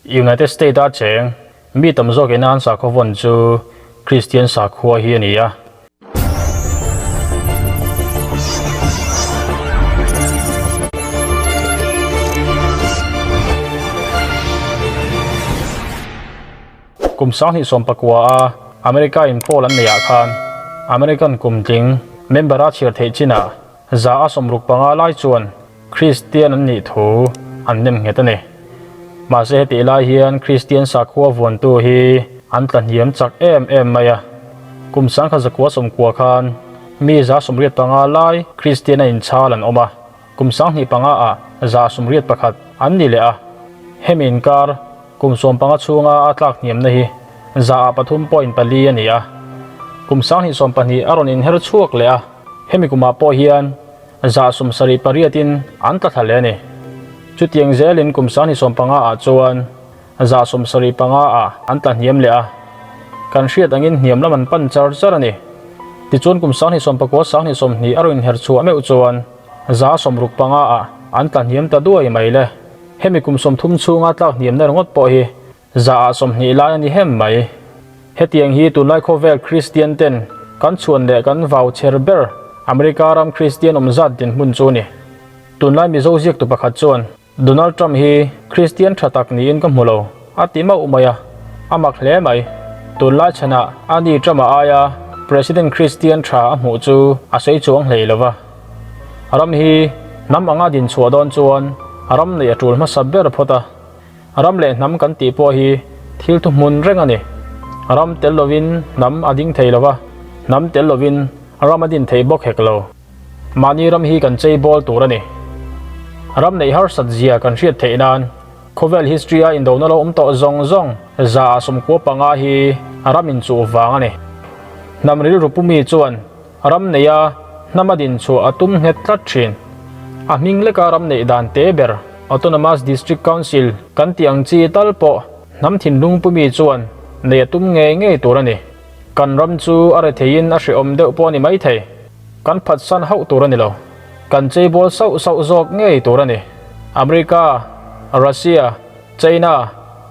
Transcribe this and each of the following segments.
United State-a cheng mi tam zawkin an sakhaw vawn chu Kristian sakhua hi a ni a. Kum 2019 a America in poll an neihah khan American kumtling member-a chhiar theih chinah 65 lai chuan Kristian an nih thu an nem nghet a ni. Mahse hetih lai hian Kristian sakhua vuantu hi an tla hniam chak em em mai a. Kum 1990 khan mi 85 lai Kristian a inchhal an awm a, kum 2005 ah 81 an ni leh a. Hemi inkar kum 15 chhunga a tlak hniamna hi 3.4 a ni a. Kum 2020 a rawn inher chhuak leh a, hemi kumah pawh hian 78 in an tla thla leh a ni. Chutiang zelin kum 2025 ah chuan 75 ah an tla hniam leh a. Kan hriat angin hniam lam an pan char char a ni. Tichuan kum 2019 2020 a rawn inher chhuah meuh chuan 65 ah an tla hniam ta duai mai le. Hemi kum 30 chhunga tlak hniamna ringawt pawh hi 20 lai a ni hem mai. Hetiang hi tunlai khawvel Kristian ten kan chhuan leh kan vau chher ber America ram Kristian awm zat dinhmun chu a ni. Tunlai Mizo ziaktu pakhat chuan Donald Trump hi Kristian tha tak niin ka hmu lo a ti mauh mai a, a mak hle mai. Tunlai chhanah ani Trump-a aia President Kristian tha a hmuh chu a sawi chuang hlei lo va. Ram hi hnam anga dinchhuah dawn chuan ram neih a tul hmasa ber phawt a. Ram leh hnam kan tih pawh hi thil thuhmun reng a ni. Ram tel lovin hnam a ding thei lo va, hnam tel lovin ram a din thei bawk hek lo. Mahni ram hi kan chei bawl tur a ni. Ram neih harsat zia kan hriat theih nan khawvel history a indona lo awm tawh zawng zawng 95 hi ram inchuh vang a ni. Hnam rilru pumi chuan Ram neia hnam a din chhuah a tum nghet tlat thin. A hming leka ram neih dan te ber Autonomous District Council kan tih ang chi tal pawh hnam thinlung pumi chuan neih a tum ngei ngei tur a ni. Kan ram chu a retheiin a hrehawm deuh pawh a ni maithei. Kan phatsan hauh tur a ni lo. Kan cheibawl sauh sauh zawk ngei tur a ni. America, Russia, China,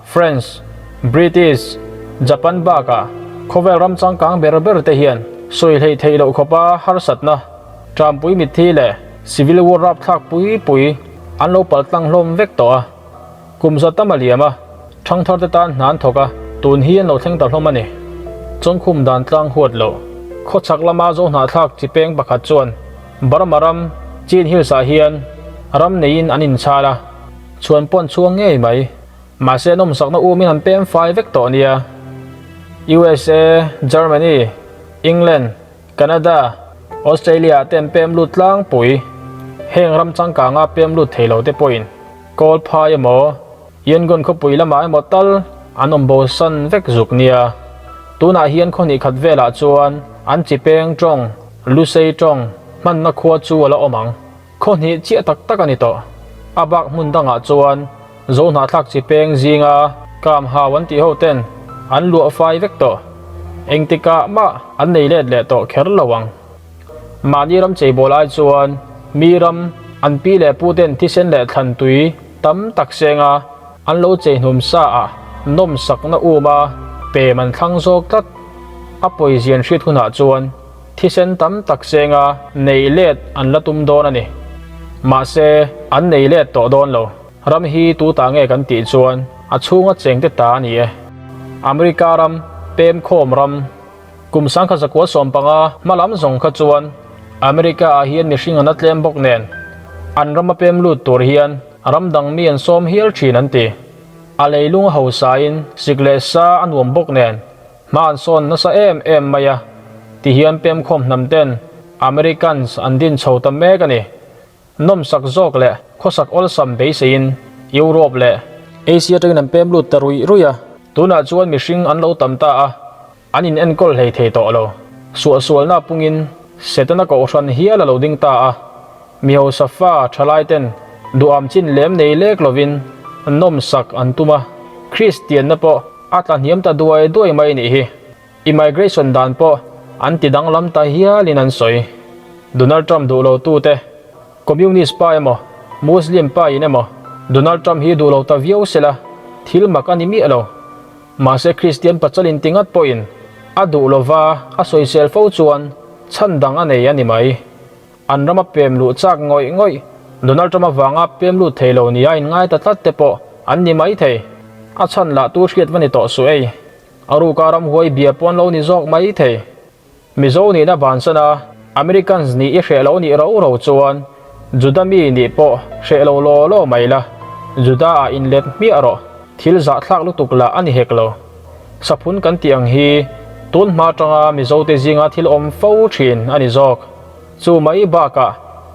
France, British, Japan bakah khawvel ram changkang ber ber te hian sawi hleih theih loh khawpa harsatna, ṭampui mitthi leh civil war rapthlak pui pui an lo paltlang hlawm vek tawh a. Kum za tam a liam a, ṭhangthar te tan hna an thawk a, tun hi an lo thleng ta hlawm a ni. Chawngkhum dan tlang huat loh. Khawchhak lama Zohnahthlak chi peng pakhat chuan Burma ram Chin Hills ah hian ram neiin an inchhal a. Chhuan pawn chhuang ngei mai. Mahse nawmsakna umin an pem fai vek tawh nia. USA, Germany, England, Canada, Australia ah te an pem lut tlangpui. Heng ram changkanga pem lut thei lo te pawhin Kawl phai emaw, Yangon khawpui lamah emaw tal an awm bo san vek zuk nia. Tunah hian khaw hnih khat velah chuan an chi peng tawng, Lusei tawng, hmanna khua chu a la awm ang. Khaw hnih chiah tak tak a ni tawh. A bak hmun dangah chuan Zohnahthlak chi peng zinga kam hau an tih ho ten an luah fai vek tawh. Engtikah mah an nei let leh tawh kher lo ang. Mahni ram cheibawl ai chuan mi ram an pi leh pu ten thisen leh thlan tui tam tak senga an lo chei hnum sa ah nawmsakna um a pem an thlang zawk tlat. A pawizian hriat hunah chuan Thisen tam tak senga nei let an la tum dawn a ni. Mahse, an nei let tawh dawn lo. Ram hi tu ta nge kan tih chuan a chhunga chengte ta a ni e. America ram, pem khawm ram, kum 1915 hma lam zawng kha chuan America ah hian mihring an a tlem bawk nen an rama pem lut tur hian ram dang mi an sawm hial thin an ti. A leilung a hausain sik leh sa a nuam bawk nen Hma an sawn nasa em em mai a, ti hian pemkhawm hnam ten Americans an din chho ta mek a ni. Nawmsak zawk leh khawsak awlsam beiseiin Europe leh Asia atangin an pem lut ta ruih ruih a. Tunah chuan mihring an lo tam ta a, an in enkawl hlei thei tawh lo. Suahsualna pungin Setana kohhran hial a lo ding ta a, mi hausa fa thalai ten duham chin lem nei lek lovin nawmsak an tum a, Kristianna pawh A tla hniam ta duai duai mai nih hi. Immigration dan pawh an ti danglam ta hialin an sawi. Donald Trump duh lo tute, Communist pa emaw, Muslim pa in emaw Donald Trump hi duh lo ta viau sela. thil mak a ni miah lo. Mahse Kristian pachal inti ngat pawhin a duh lova a sawisel fo chuan chhan dang a nei a ni mai. An rama pem luh chak ngawih ngawih Donald Trump avanga pem lut thei lo nia inngai ta tlat te pawh an ni mai thei. A chhan lah tu hriat va ni tawh suh ei. A ruka ramhuai bia pawn lo ni zawk mai thei. Mizo nihna bansan a Americans nih i hreh lo nih ro ro chuan Juda mi nih pawh hreh lo law law mai la, Juda ah inlet hmiah rawh, thil zahthlak lutuk lah a ni hek lo. Saphun kan tih ang hi tun hma atanga Mizote zinga thil awm fo thin a ni zawk. Chu mai bakah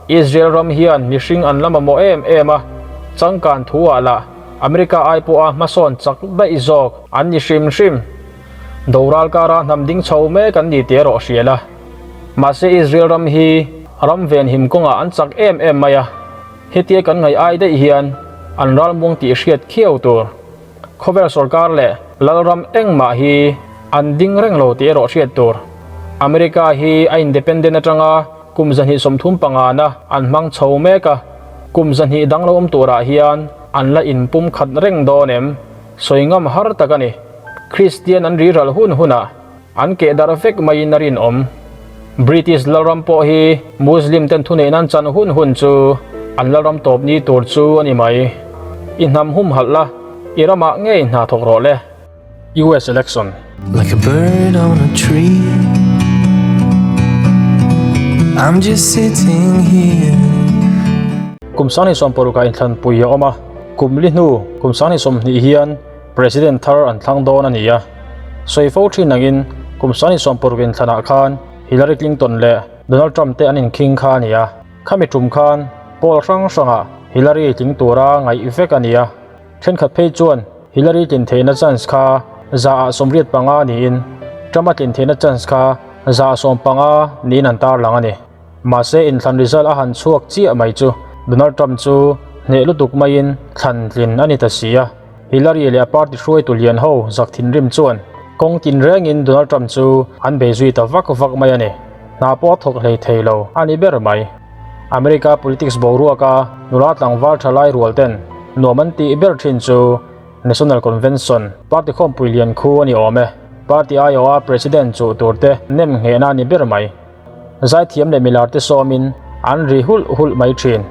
Israel ram hian mihring an la mamawh em em a, changkan thu ah lah America ai pawha hmasawn chak daih zawk an ni hrim hrim. Doral kara hnam ding chho mek an ni tih erawh hria la. Mahse Israel ram hi ram venhim kawngah an chak em em mai a, hetia kan ngaih ai daih hian an ralmuang tih hriat khiau tur. Khawvel sorkar leh lalram engmah hi an ding reng lo tih erawh hriat tur. America hi a independent atanga kum 235 na an hmang chho mek a, kum 200 dang lo awm turah hian an la inpumkhat reng dawn em? Sawi ngam har tak a ni. Kristian an riral hun hunah an keh darh vek maiin a rinawm. British lalram pawh hi Muslim ten thuneihna an chan hun hun chu an lalram tawp ni tur chu a ni mai. I hnam humhalh la, i ramah ngei hna thawk rawh le. US Election. Like a bird on a tree I'm just sitting here. Kum 2016 ah inthlanpui a awm a, kum li hnu kum 2020 hian President thar an thlang dawn a ni a. Sawi fo thin angin kum 2016 inthlanah khan Hillary Clinton leh Donald Trump te an inkhing kha a ni a. Khami tum khan poll hrang hrangah Hillary tling tura ngaih vek a ni a. Thenkhat phei chuan Hillary tlin theihna chance kha 85% niin Trump-a tlin theihna chance kha 15% niin an tarlang a ni. Mahse inthlan result a han chhuak chiah mai chu Donald Trump chu hneh lutuk maiin thlan tlin a ni ta si a. Hillary leh a party hruaitu lian ho zak thinrim chuan kawng tin rengin Donald Trump chu an bei zui ta vak vak mai a ni. Hna pawh a thawk hlei thei lo a ni ber mai. America politics boruaka nula tlangval tha lai rual ten nuam an tih ber thin chu National Convention party khawmpui lian khu a ni awm e. Party aiawha President chuh tur te nem nghehna a ni ber mai. Zaithiam leh milar te sawmin an ri hulh hulh mai thin.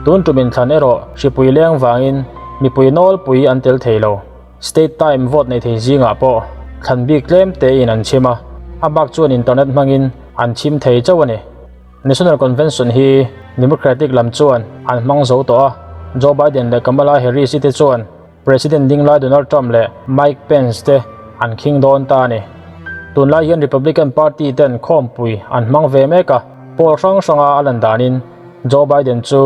Tun tum inthlan erawh hripui leng vangin mipui nawlpui an tel thei lo. State time vote nei thei zingah pawh thlan bik tlem tein an chhim a, a bak chuan internet hmangin an chhim thei chauh a ni. National Convention hi Democratic lam chuan an hmang zo tawh a, Joe Biden leh Kamala Harris-i te chuan President dinglai Donald Trump leh Mike Pence te an khing dawn ta a ni. Tunlai hian Republican Party ten khawmpui an hmang ve mek a, poll hrang hranga a lan danin Joe Biden chu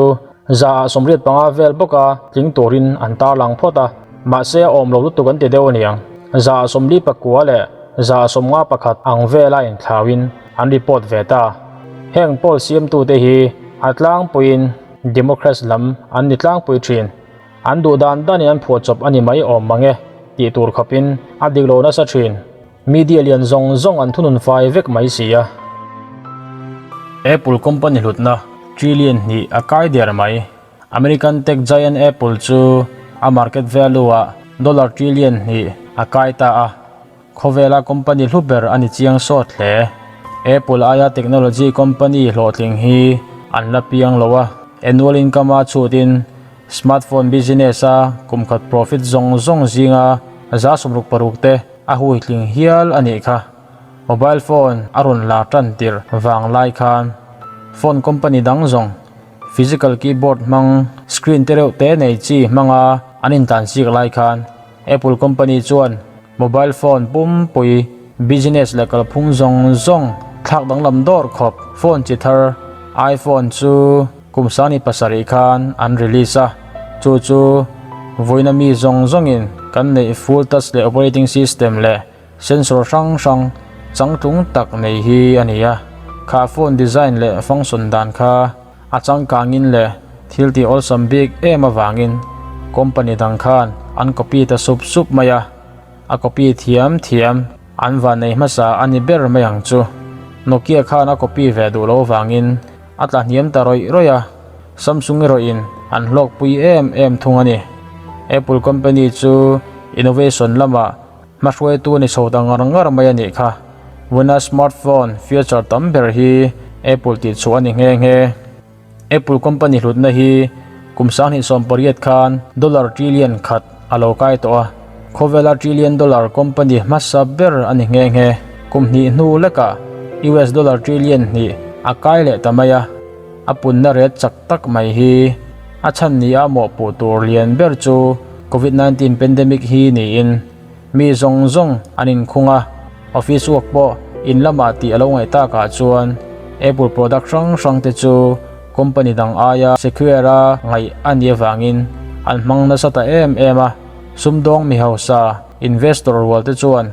85% vel bawka tling turin an tarlang phawt a, mahse a awm lo lutuk an ti deuh a niang. 49% leh 51% ang vela inthlauin an report ve ta. Heng poll siamtute hi a tlangpuiin Democrats lam an ni tlangpui thin. An duh dan danin an phuah chawp a ni mai awm mang e tih tur khawpin a dik lo nasa thin. Media lian zawng zawng an thunun fai vek mai si a. Apple company hlutna trillion hnih a kai der mai. American tech giant Apple chu a market value ah dollar trillion hnih a kai ta a. Khawvela company hlu ber a ni chiang sawt hle. Apple aia technology company hlawhtling hi an la piang lo a, annual income a chhutin smartphone business a kum khat profit zawng zawng zinga 66% te a huitling hial a nih kha. Mobile phone a rawn lar tan tirh vang lai khan phone company dang zawng physical keyboard hmang screen te reuh te nei chi hmanga an intlansiak lai khan Apple company chuan mobile phone pumpui business leh kalphung zawng zawng thlak danglam dawr khawp phone chi thar iPhone chu kum 2007 khan an release a, chu chu vawiina mi zawng zawngin kan neih full touch leh operating system leh sensor hrang hrang changtlung tak nei hi a ni a. Kha phone design leh function dan kha A changkangin leh thil tih awlsam bik em avangin company dang khan an copy ta sup sup mai a, a copy thiam thiam an van nei hmasa a ni ber mai ang chu. Nokia khan a copy ve duh lo avangin a tla hniam ta rawih rawih a, Samsung erawhin an hlawkpui em em thung a ni. Apple company chu. Innovation lamah hmahruaitu a ni chho ta ngar ngar mai a nih kha. Vuna smartphone feature tam ber hi Apple tih chhuah a ni nghe nghe. Apple company hlutna hi kum 2018 khan dollar trillion khat a lo kai tawh a, khawvela trillion dollar company hmasa ber a ni nghe nghe. Kum hnih hnu lekah US dollar trillion hnih a kai leh ta mai a, a punna ret chak tak mai hi a chhan ni a mawhpuh tur lian ber chu Covid 19 pandemic hi niin mi zawng zawng an inkhung a, office work pawh in lamah tih a lo ngaih takah chuan Apple product hrang hrang te chu company dang aia secure a ngaih a nih avangin an hmang nasa ta em em a, sumdawng mi hausa investor rual te chuan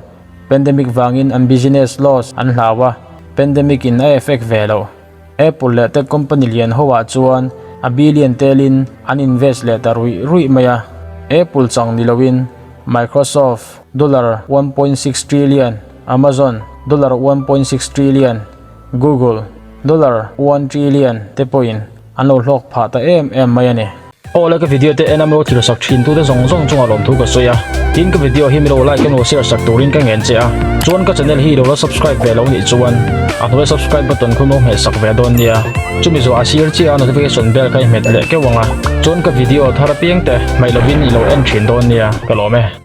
pandemic vangin an business loss an hlau a, pandemic in a effect ve loh. Apple leh tech company lian ho ah chuan a billion telin an invest leh ta ruih ruih mai a. Apple chang ni loin Microsoft dollar 1.6 trillion, Amazon dollar 1.6 trillion, Google dollar 1 trillion te pawhin an lo hlawk phah ta em em mai a ni. Aw le ka video te en a milo thil sak thin tute zawng zawng chungah lawmthu ka sawi a, tin ka video hi milo like emaw share sak turin ka ngen che a, chuan ka channel hi ilo la subscribe ve lo nih chuan a hnuai subscribe button khu milo hmeh sak ve dawn nia, chumi zawh a sir chiah a notification bell kha i hmet leh keuh ang a, chuan ka video thar apiang te hmaih lovin ilo en thin dawn nia, ka lawm e.